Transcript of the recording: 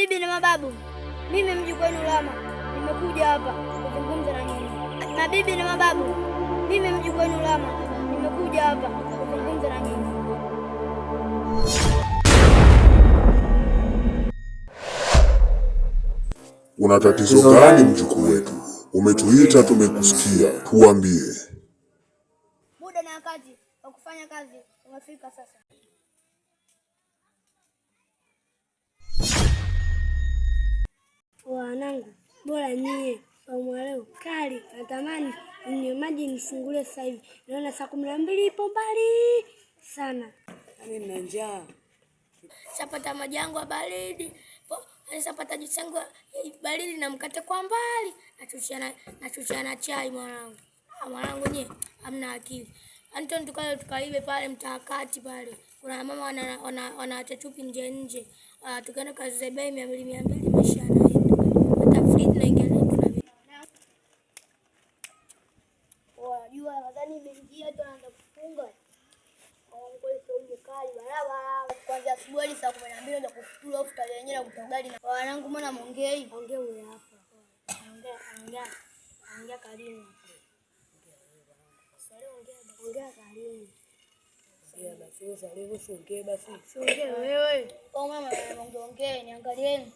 Mabibi na mababu, mimi mjukuu wenu Lama nimekuja hapa kuzungumza na nyinyi. Mabibi na mababu, mimi mjukuu wenu Lama nimekuja hapa kuzungumza na nyinyi. Una tatizo gani mjukuu wetu? Umetuita, tumekusikia, tuambie. Muda na wakati wa kufanya kazi umefika sasa. Wanangu, bora nyie leo kali, natamani ninywe maji nifungulie sasa hivi. Naona saa 12 ipo mbali sana. Yaani nina njaa. Sapata maji yangu ya baridi, sapata juisi yangu ya baridi na mkate kwa mbali, nachuchia na chai mwanangu. Ah, mwanangu nyie hamna akili. Anton tukale tukaibe pale mtaakati pale. Kuna mama wanaacha chupi nje nje. Ah, tukaenda kazi bei 200 200 maisha yanaenda. Hata friji naingia tuna. Wajua nadhani imeingia tu anaanza kufunga. Kwanza asubuhi hadi saa 12 ndio kufuturu afu tarehe yenyewe na kuta na wanangu, mbona muongei? Ongea huyo hapa. Ongea, ongea. Ongea karimu. Ongea karimu. Ongea basi, wewe usiongee basi. Siongee wewe. Kwa mama ongea ongea, niangalieni.